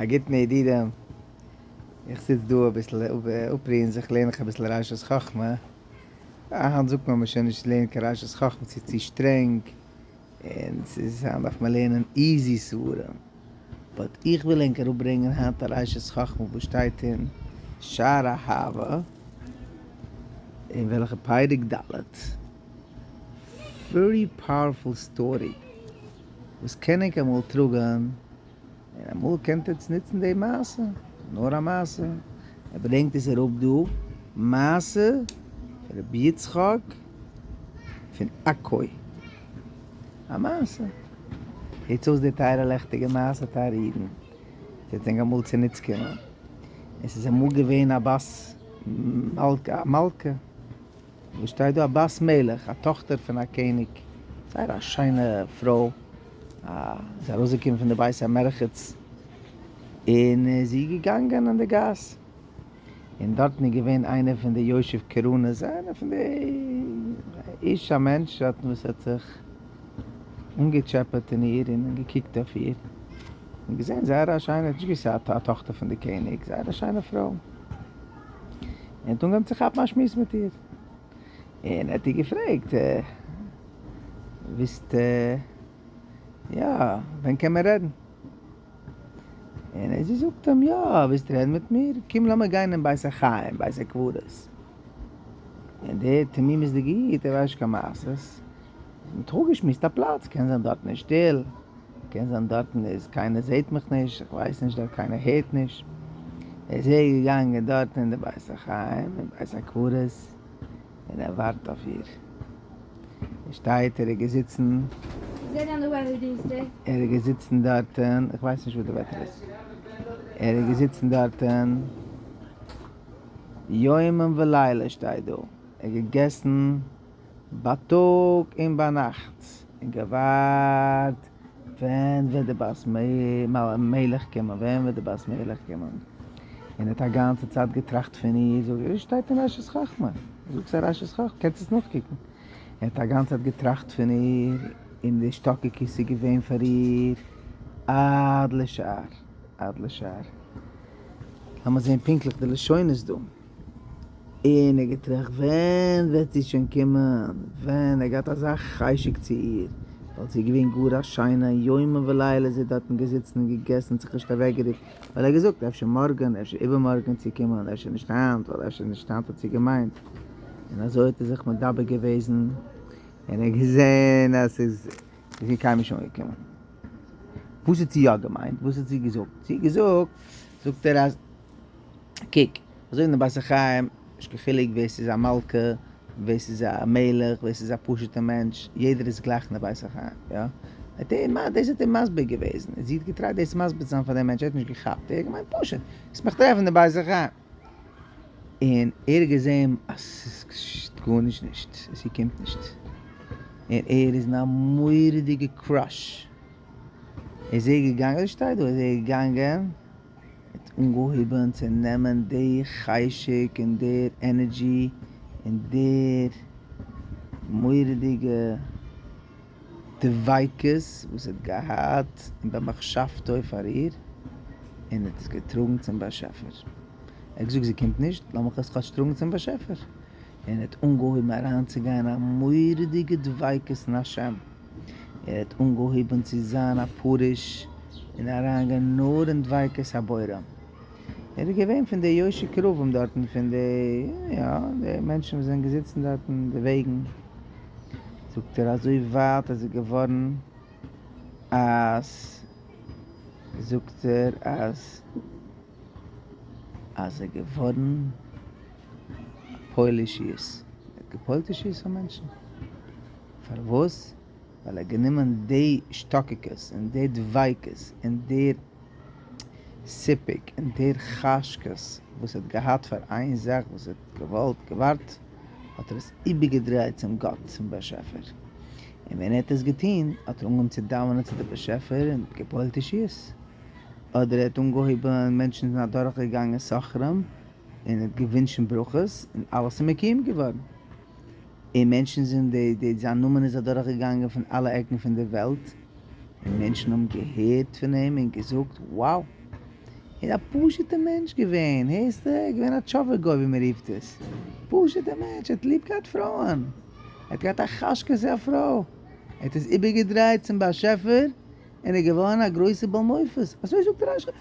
א גוטן ידידים, איך זיץ דא אביסל אפרוען זיך לערן איך אביסל ראשית חכמה, היינט זאגט מען מען שוין נישט לערנט קיין ראשית חכמה ס'איז צו שטרענג, און ס'איז היינט דארף מען לערנען easy ספרים, but איך וויל ענק אראפברענגען היינט א ראשית חכמה וואס שטייט אין שער האהבה, אין וועלכע פרק ד', very powerful story וואס קען ענק אמאל טראגען און אמאל קענט עטץ נוצן די מעשה, נאר א מעשה, ער ברענגט עס אראפ דא, מעשה פון רבי יצחק פון עכו, א מעשה, הערטס אויס די טייערע לעכטיגע מעשה טייערע אידן, ס'וועט ענק אמאל צוניץ קומען, עס איז אמאל געווען א בת מלכה, א מלכה. וואס שטייט דא? א בת מלך, א טאכטער פון א קעניג, זייער א שיינע פרוי, איז ארויסגעקומען פון די בית המרחץ, און זי איז געגאנגען אין די גאס, און דארטן איז געווען איינער פון די יושב קרנות, איינער פון די איש א מענטש דארטן וואס האט זיך אנגעטשעפעט אין איר און געקוקט אויף איר, און געזען זייער א שיינע, נישט געוואוסט א טאכטער פון די קעניג, זייער א שיינע פרוי. און האט אנגעהויבן צו כאפן א שמועס מיט איר, און ער האט איר געפרעגט, ווילסט, יא, ווען קען מען רעדן? און זי זאגט אים, יא, ווילסט רעדן מיט מיר? קום לאמיר גיין אין בית החיים, בית הקברות. און דער תמימות'דיגע איד, ער ווייסט נישט קיין מעשות, מ'האט אפגעשמועסט א פלאץ, קען זיין דארטן איז שטיל, קען זיין דארטן איז קיינער זעהט מיך נישט, איך ווייס נישט דארט קיינער הערט נישט, איז ער געגאנגען דארטן אין די בית החיים אין בית הקברות און ער ווארט אויף איר, ער שטייט ער איז געזיצן, ער איז געזיצן דארטן, איך ווייס נישט וואס די וועטער איז, ער איז געזיצן דארטן יומם ולילה שטייט דא, ער האט געגעסן. בייטאג און ביינאכט, און געווארט ווען וועט די בת מלך קומען, ווען וועט די בת מלך קומען, און ער האט א גאנצע צייט געטראכט פון איר, זאג איך, שטייט אין ראשית חכמה, זאג ס'איז א ראשית חכמה, קענסט עס נאכקוקן, ער האט א גאנצע צייט געטראכט פון איר, און די השתוקקות איז געווען פאר איר עד לשער, עד לשער, לאמיר זען פונקטליך די לשונות דא. און ער געטראכט ווען וועט זי שוין קומען, ווען, ער געהאט אזא חשק צו איר, ווייל זי איז געווען גאר א שיינע, יומם ולילה איז זי דארטן געזיצן און געגעסן זיך נישט אוועקגערוקט, ווייל ער האט געזאגט אפשר מארגן, אפשר איבערמארגן צו קומען, אפשר נישט היינט, ווייל אפשר נישט היינט האט זי געמיינט, און אזוי האט ער זיך מדבק געוועזן, און ער האט געזען אז ס'איז זי קיינמאל נישט אנגעקומען. וואס האט זי יא געמיינט? וואס האט זי געזאגט? זי האט געזאגט, זאגט ער אז. קוק, אזוי אין די בית החיים, נישט קיין חילוק ווער ס'איז א מלכה, ווער ס'איז א מלך, ווער ס'איז א פשוט'ע מענטש, יעדער איז גלייך אין די בית החיים, יא? האט ער, דאס האט ער מסביר געוועזן, זי האט געטרייט דאס מסביר צו זיין פאר דעם מענטש, ער האט נישט געכאפט, ער האט געמיינט פשוט, וועסט מיך טרעפן אין די בית החיים. און ער האט געזען אז ס'איז גארנישט נישט, זי קומט נישט, און ער איז אין א מורא'דיגע crush, איז ער געגאנגען, אזוי שטייט דא, איז ער געגאנגען, האט אנגעהויבען צו נעמען די חשק און דער energy און דער מורא'דיגע דביקות וואס ער האט געהאט און במחשבתו פאר איר, און האט עס געטראגן צום באשעפער. ער האט געזאגט זי קומט נישט, לאמיך עס כאטש טראגן צום באשעפער. און ער האט אנגעהויבן אריינצוגיין א מורא'דיגע דביקות אין השם. ער האט אנגעהויבען צו זיין א פרוש און אריינגיין נאר אין דביקות הבורא. ער איז געווען פון די יושבי כרבים דארטן פון די יא די מענטשן וואס זענען געזיצן דארטן די וועגן. זאגט ער אזוי ווייט איז ער געווארן אז זאגט ער אז אז ער געווארן א פועל ישועות. ער האט געפועלט ישועות פאר מענטשן. פארוואס? ווייל ער האט גענומען די השתוקקות און די דביקות און דער סיפוק און דער חשקות וואס ער האט געהאט פאר איין זאך וואס ער האט געוואלט, געווארט, האט ער עס איבערגעדרייט צום גאט, צום באשעפער. און ווען ער האט עס געטון, האט ער אנגעהויבן צו דאווענען צו די באשעפער און געפועלט ישועות. אדער ער האט אנגעהויבן, מענטשן זענען אדורכגעגאנגען סוחרים און ער האט געווינטשן ברכות און אלעס איז מקוים געווארן. און מענטשן זענען די די זיין נאמען איז אדורך געגאנגען פון אלע עקן פון די וועלט, און מענטשן האבן געהערט פון אים און געזאגט wow! איז א פשוט'ע מענטש געווען, הערסטע? ער איז געווען א טשאווער גוי ווי מען רופט עס, פשוט'ע מענטש, ער האט ליב געהאט פרויען, ער האט געהאט א חשקות צו א פרוי, ער האט עס איבערגעדרייט צום באשעפער, און ער איז געווארן א גרויסע בעל מופת, אזוי זאגט רש"י,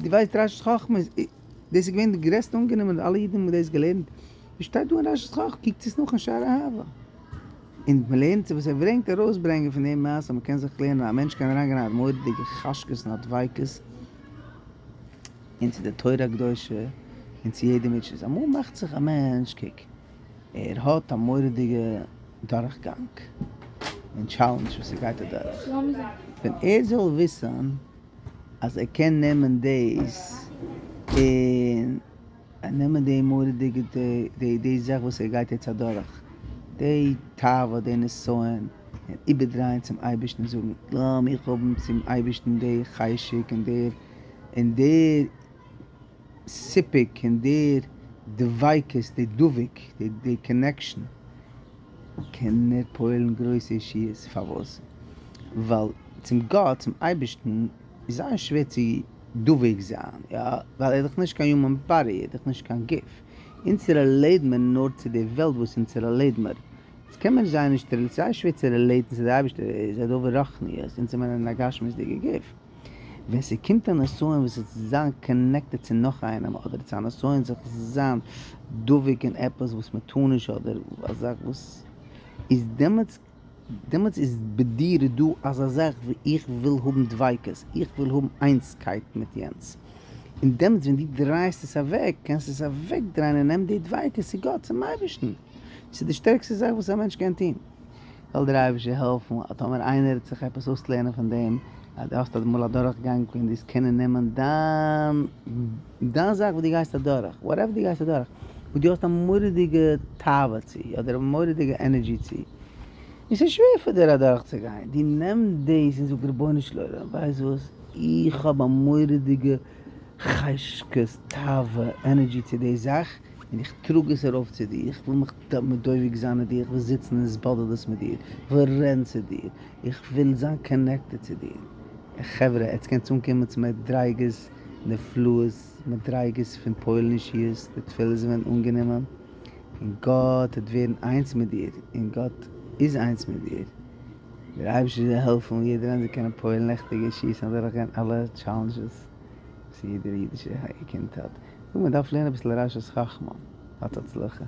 דו ווייסט ראשית חכמה איז, דאס איז געווען די גרעסטע אנגענומען, אלע אידן האבן דאס געלערנט, ווי שטייט דא אין ראשית חכמה, קוקטס עס נאך אין שער האהבה. און מען לערנט וואס ער ברענגט ארויסברענגען פון די מעשה, מען קען זיך לערנען, א מענטש קען אריינגיין אין א מורא'דיגע חשקות און א דביקות, און צו די תורה הקדושה, און צו יעדע מצוה, אמאל מאכט זיך א מענטש, קוק, ער האט א מורא'דיגע דורכגאנג, און טשאלענדזש וואס ער גייט אדורך, ווען ער זאל וויסן אז ער קען נעמען דאס און. נעמען די מורא'דיגע די די זאך וואס ער גייט יעצט אדורך, די תאווה די נסיון, און איבערדרייען צום אייבערשטן און זאגן, לאמיך האבן צום אייבערשטן די חשק און דער און דער סיפוק און דער דביקות די דבוק די די קאנעקשאן, קען ער פועל'ן גרויסע ישועות, פארוואס? ווייל צום גאט צום אייבערשטן איז זייער שווער צו דבוק זיין, יא, ווייל ער איז דאך נישט קיין יומען באדי, ער איז דאך נישט קיין גוף, אונז רילעיט מיר נאר צו די וועלט וואס אונז רילעיט מיר, אונז קען מיר זייער נישט רילעיטן, ס'איז זייער שווער צו רילעיטן צו די אייבערשטער, ער איז א דבר רוחניות, אונז זעמיר אין א גשמיות'דיגע גוף, ווען ס'קומט א נסיון וואס איז צו זיין קאנעקטעד צו נאך איינעם, אדער צו א נסיון זיך זיין דבוק אין עפעס וואס מ'טאר נישט אדער א זאך וואס איז דעמאלטס. דעמאלטס איז ביי דיר דא אזא זאך ווי איך וויל האבן דביקות, איך וויל האבן איינס-קייט מיט יענץ. און דעמאלטס ווען דו דרייסט עס אוועק, קענסטו עס אוועקדרייען און נעם די דביקות צו גאט, צום אייבערשטן. ס'איז די שטערקסטע זאך וואס א מענטש קען טון. זאל דער אייבערשטער העלפן אז טאמער איינער וועט זיך עפעס אויסלערנען פון דעם, אז דו האסט אמאל א דורכגאנג און דו וועסט קענען נעמען דיין דיין זאך וואס דו גייסט אדורך, וואטעווער דו גייסט אדורך, וואס דו האסט א מורא'דיגע תאווה צו, אדער א מורא'דיגע ענערדזשי צו, און ס'איז שווער פאר דיר אדורך צו גיין, דו נעם דאס און זאג רבונו של עולם, ווייסט וואס, איך האב א מורא'דיגע חשקות, תאווה, ענערדזשי צו די זאך, און איך טראג עס ארויף צו דיר, איך וויל מיך מדבק זיין אין דיר, איך וויל זיצן אין התבודדות מיט דיר, איך וויל רעדן צו דיר, איך וויל זיין קאנעקטעד צו דיר. חברה, עטס קענטס אנקומען צו מדריגות נפלאות, מדריגות פון פועל'ן ישועות, די תפילות ווערן אנגענומען, און גאט וועט ווערן איינס מיט דיר, און גאט איז איינס מיט דיר. דער אייבערשטער זאל העלפן יעדער איינער זאל קענען פועל'ן לעכטיגע ישועות און אדורכגיין אלע טשאלענדזשעס וואס יעדער אידישע קינד האט. מען דארף לערנען אביסל ראשית חכמה. האט הצלחה.